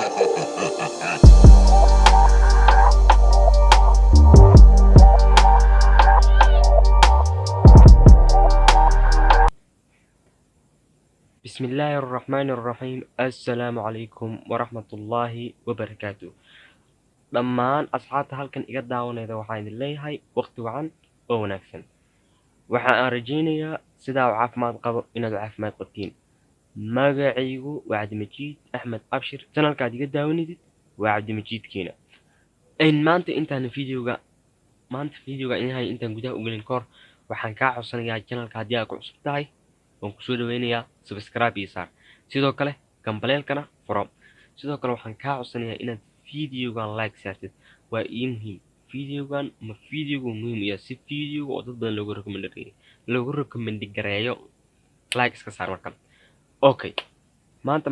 بسم الله الرحمن الرحيم. السلام عليكم ورحمة الله وبركاته. Dhammaan asxaabta halkan iga daawanayda, waxaan idin leeyahay waqti wacan oo wanaagsan. Waxa aan rajaynayaa sidaa u caafimaad qabo inaad u caafimaad qabtiin. Magacaygu waa Cabdimajiid Axmed Abshir, channelkaad iga daawanaysid waa Cabdimajiidkiina. Maanta intaan videoga, maanta videoga inahay intaan gudaha u gelin kahor, waxaan kaa codsanayaa channelka haddii aad ku cusub tahay, waan kusoo dhaweynayaa, subscribe iyo saar, sidoo kale gambaleelkana furo. Sidoo kale waxaan kaa codsanayaa inaad videogan like saartid, waa ii muhiim. Videogan ma videogu muhiim u yahay si videoga oo dad badan loogu recommend gareeyo, like iska saar marka. Okay, maanta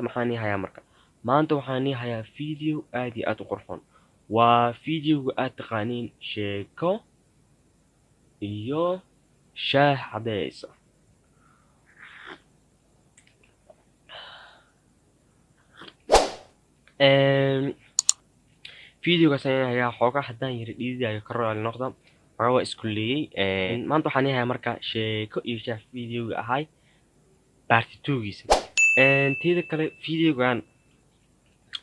maxaan ii hayaa? Marka maanta waxaan ii hayaa video aad iyo aad u qurxoon. Waa videoga aad taqaaniin, sheeko iyo shaah cadeysa. Videogaas ayaan hayaa. Xoogaa haddaan yara dhididayo, ka roali noqda, xoogaa waa isku leeyey. Maanta waxaan ii hayaa marka sheeko iyo shaah videoga ahay part two-giisa. Teeda kale, videogan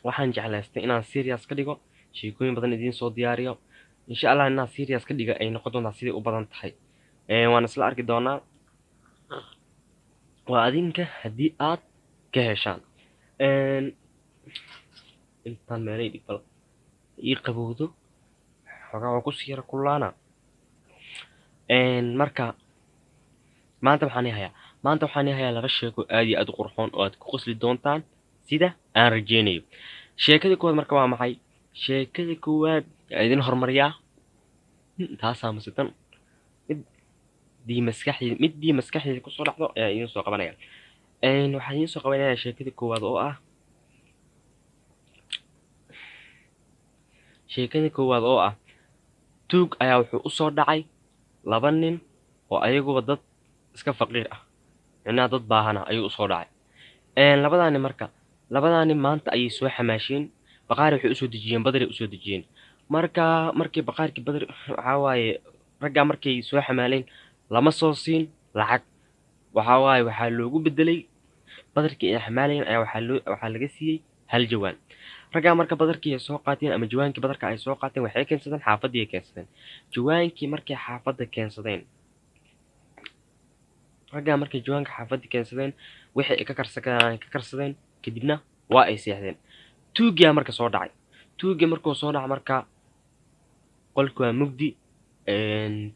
waxaan jeclaystay inaan serious ka dhigo, sheekooyin badan idiin soo diyaariyo. Insha Allah inaan serious ka dhiga ay noqon doontaa siday u badan tahay. Waan isla arki doonaa, waa adinka haddii aad ka heshaan. Intaan meelay dhig, bal ii qabowdo xoogaa, waa kusii yara kululaana. Marka maanta waxaan ii hayaa, maanta waxaan ii hayaa laba sheeko aad iyo aad u qurxoon oo aad ku qosli doontaan sida aan rajeynayo. Sheekada koowaad marka waa maxay? Sheekada koowaad yaa idin hormariyaa taasaa mase tan? Middii maskaxdeyda kusoo dhacdo ayaa idiin soo qabanaya. Waxaan idiin soo qabanaya sheekada koowaad oo ah, sheekada koowaad oo ah tuug ayaa wuxuu usoo dhacay laba nin oo ayaguba dad iska faqiir ah, micnaha dad baahana ayuu usoo dhacay. Labadaani marka, labadaani maanta ayay soo xamaasheen, baqaari waxay usoo dejiyeen, badaray usoo dejiyeen. Marka markii baqaarkii badar, waxaa waaye raggaa markay soo xamaaleen lama soo siin lacag. Waxaa waaye waxaa loogu bedelay badarkii ay xamaalayeen ayaa waxaa laga siiyey hal jawaan. Raggaa marka badarkii ay soo qaateen ama jawaankii badarka ay soo qaateen, waxay keensadeen xaafaddii ay keensadeen jawaankii. Markay xaafadda keensadeen raggaa, markay jawaanka xaafadda keensadeen, wixii ay ka karsadeen ka karsadeen, kadibna waa ay seexdeen. Tuuggiyaa marka soo dhacay. Tuuggii markuu soo dhaca marka, qolki waa mugdi,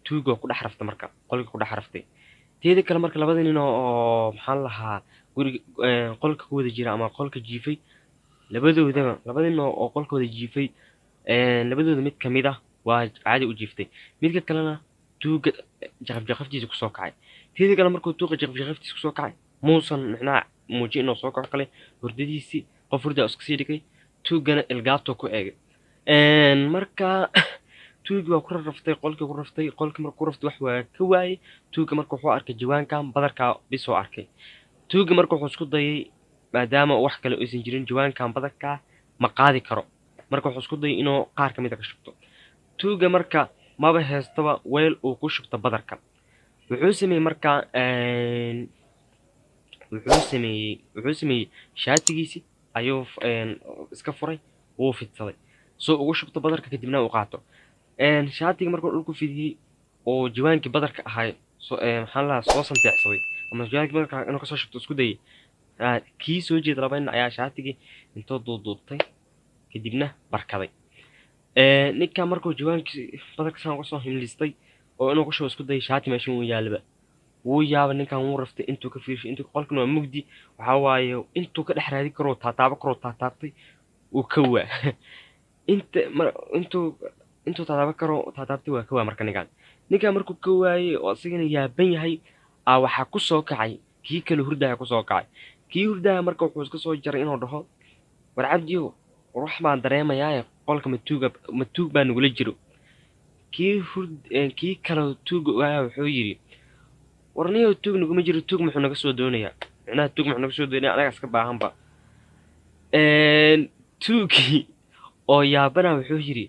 tuugga ku dhex raftay, marka qolkii ku dhex raftay. Teeda kale marka labada nin oo maxaan lahaa guriga qolka ku wada jira ama qolka jiifay, labadoodaba, labada nin oo qolka wada jiifay, labadooda mid kamid ah waa caadi u jiiftay, midka kalena tuugga jaqaf jaqaftiisa kusoo kacay. Teeda kale markuu tuugga jaqaf jaqaftiisa kusoo kacay, muusan micnaha muujin inuu soo kaco kale, hurdadiisii qof hurdaa iska sii dhigay. Tuuggana ilgaabtoo ku eegay. Marka tuuggii waa ku raftay qolkii, ku raftay qolkii. Markuu ku raftay wax waa ka waayey tuugga. Marka wuxuu arkay jawaankan badarkaa bisoo arkay. Tuugga marka wuxuu isku dayay, maadaama wax kale aysan jirin, jawaankan badarkaa ma qaadi karo. Marka wuxuu isku dayay inuu qaar ka mid a ka shubto. Tuugga marka maba haystaba weel uu ku shubto badarka. Wuxuu sameeyey marka, wuxuu sameeyey shaatigiisi ayuu iska furay, wuu fidsaday soo ugu shubto badarka, kadibna uu qaato. Shaatiga markuu dhulku fidiyey oo jawaankii badarka ahay soo, maxaan lahaa, soo santeecsaday ama jawaankii badarka inuu kasoo shubto isku dayay, kii soo jeeda laba nin ayaa shaatigii intoo duuduubtay kadibna barkaday. Ninka markuu jawaankii badarka saan uga soo himlistay oo inuu ku shubo isku dayay, shaati meesha uu yaalaba. Wuu yaaba ninkan, wuu raftay intuu ka fiirshay intuu, qolkan waa mugdi. Waxaa waaye intuu ka dhex raadin karo, taataabo karo, taataabtay, uu ka waa inta mar intuu taataabo karo taataabtay, waa ka waa. Marka ninkan markuu ka waayey oo isagana yaaban yahay, aa waxaa ku soo kacay kii kale hurdaya kusoo kacay. Kii hurdaya marka wuxuu iska soo jaray inuu dhaho: "War Cabdiyow, war wax baan dareemayaaye, qolka matuuga matuug baa nagula jiro." Kii kale tuuga ogaaya wuxuu yidhi: "War niyow, tuug naguma jiro. Tuug muxuu naga soo doonayaa? Micnaha tuug muxuu naga soo doonaya? Anaga iska baahanba." Tuugii oo yaabana wuxuu yidhi,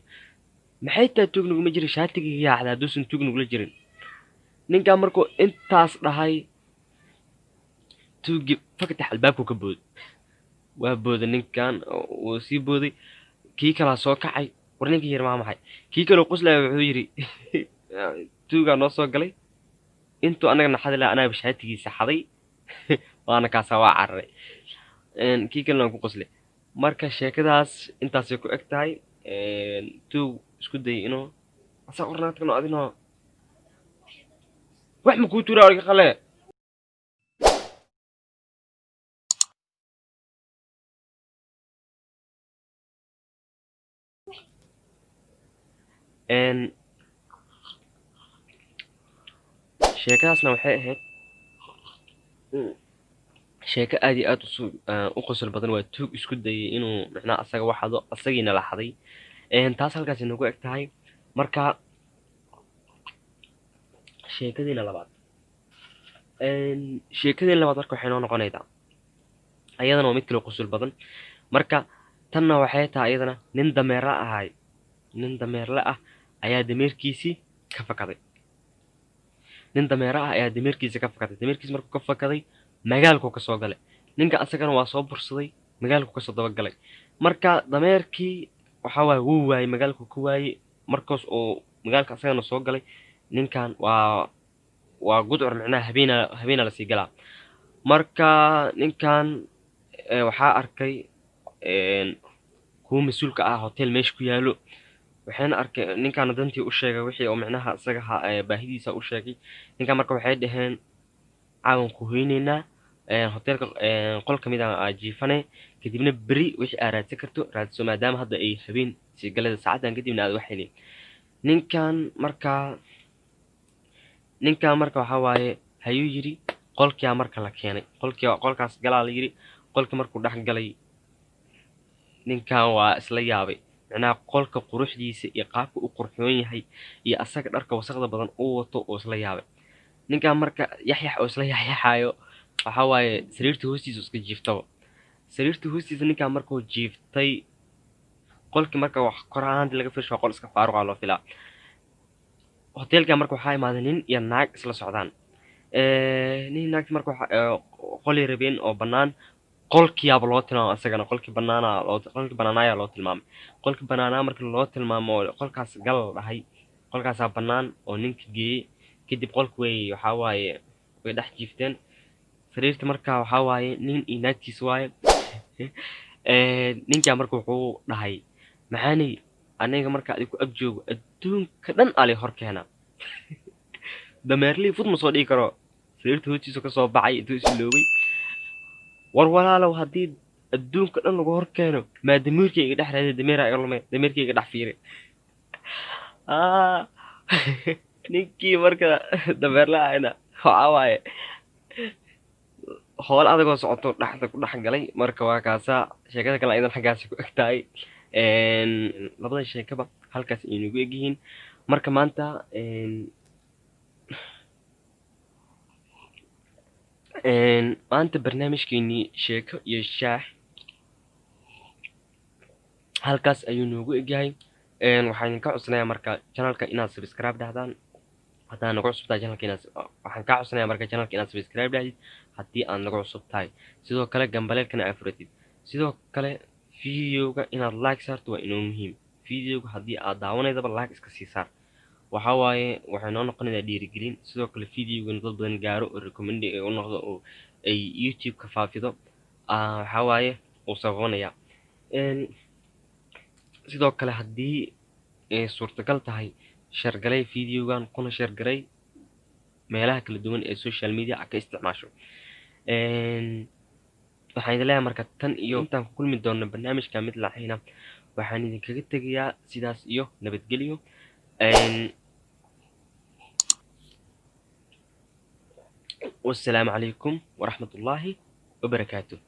maxay tahay tuug naguma jira, shaatigii yaacda hadduusan tuug nagula jirin. Ninkaa markuu intaas dhahay, tuugii fakatax albaabku ka booday. Waa booday ninkan, wuu sii booday. Kii kalaa soo kacay, war ninkii yiri maa maxay? Kii kaloo qoslaya wuxuu yidhi, tuugaa noo soo galay, intuu anaga naxadi lahaa anaaba shaatigiisa xaday, waana kaasaa waa cararay. Kii kalena waan ku qoslay. Marka sheekadaas intaasay ku eg tahay. Tuug isku dayay inuu asaa qornaadkano adinoo wax ma kuu tuuraa orga qale. Sheekadaasna waxay ahayd sheeko aad iyo aad u qosol badan. Waa tuug isku dayay inuu micnaha asaga wax xado, asagiina la xaday. Taas halkaas inagu eg tahay. Marka sheekadiina labaad, sheekadiina labaad marka waxay noo noqonaydaa ayadana waa mid kale qosol badan. Marka tanna waxay tahay ayadana nin dameerla ahay, nin dameerle ah ayaa dameerkiisii ka fakaday. Nin dameero ah ayaa dameerkiisa ka fakaday. Dameerkiisi markuu ka fakaday, magaalkuu kasoo galay. Ninka asagana waa soo bursaday, magaalkuu kasoo dabagalay. Marka dameerkii waxa waaye wuu waayey, magaalkuu ka waayey. Markaas oo magaalka asagana soo galay, ninkan waa gudcur, micnaha habeena lasii galaa. Marka ninkan waxaa arkay kuwa mas-uulka ah hotel meesha ku yaalo. Waxayna arkay ninkaana dantii u sheegay, wixii oo micnaha isaga baahidiisa u sheegay ninkan. Marka waxay dhaheen, caawan ku hoyneynaa hotelka, qol ka mid ah aa jiifane, kadibna beri wixii aa raadsan karto raadso, maadaama hadda ay habeen sii galada, saacadan kadibna aad wax helin. Ninkan marka waxaa waaye hayuu yidhi. Qolkiyaa marka la keenay, qolkii qolkaas galaa la yidhi. Qolkii markuu dhex galay, ninkan waa isla yaabay, micnaha qolka quruxdiisa iyo qaabka u qurxoon yahay iyo asaga dharka wasaqda badan uu wato oo isla yaabay. Ninkan marka yaxyax oo isla yaxyaxaayo, waxaa waaye sariirta hoostiisa iska jiiftaba. Sariirta hoostiisa ninkan markuu jiiftay, qolkii marka wax kor ahaan hadii laga fiirsho waa qol iska faaruqa loo filaa. Hotelka marka waxaa imaaday nin iyo naag isla socdaan. Nin naagti marka waxa qolay rabeen oo bannaan. Qolkiyaaba loo tilmaamay asagana, qolkii bannaana loo, qolkii bannaanaayaa loo tilmaamay. Qolkii bannaanaa marka loo tilmaamo oo qolkaas gal la dhahay, qolkaasaa bannaan oo ninka geeyey. Kadib qolka way waxaa waaye way dhex jiifteen sariirta. Marka waxaa waaye nin iyo naagtiis waaye. Ninkaa marka wuxuu dhahay, maxaanay aniga marka adigu ag joogo adduunka dhan ali hor keena, dameerlii fud ma soo dhigi karo. Sariirta hoostiisa kasoo baxay intuu is iloobay. War walaalow, haddii adduunka dhan lagu hor keeno, maa dameerkay iga dhex raadiy? Dameeraa iga lumay, dameerkay iga dhex fiiray. Ninkii marka dameerla ahayna waxaa waaye howl adagoo socoto dhexda ku dhex galay. Marka waa kaasaa sheekada kale idan xaggaasi ku eg tahay. Labada sheekaba halkaas ay nagu egyihiin. Marka maanta maanta barnaamijkeenii sheeko iyo shaax halkaas ayuu noogu egyahay. Waxaan idinka codsanayaa marka channelka inaad subscribe dhahdaan haddaan nagu cusub tahay channelka inaad, waxaan kaa codsanayaa marka channelka inaad subscribe dhahdid haddii aad nagu cusub tahay, sidoo kale gambaleelkana aad furatid, sidoo kale videoga inaad like saarto waa inoo muhiim. Videoga haddii aad daawanaydaba like iska sii saar, waxaa waaye waxay noo noqonaysaa dhiirigelin. Sidoo kale videogana dad badan gaaro oo recommend u noqdo oo ay YouTube ka faafido, waxaa waaye uu sababanaya. Sidoo kale haddii ay suurtagal tahay, share garay videogan, kuna share garay meelaha kala duwan ee social media aad ka isticmaasho. Waxaan idin leeyahay marka tan iyo intaan ku kulmi doono barnaamijka mid laxayna, waxaan idinkaga tegayaa sidaas iyo nabadgelyo. Wassalaamu calaykum waraxmatullaahi wabarakaatuh.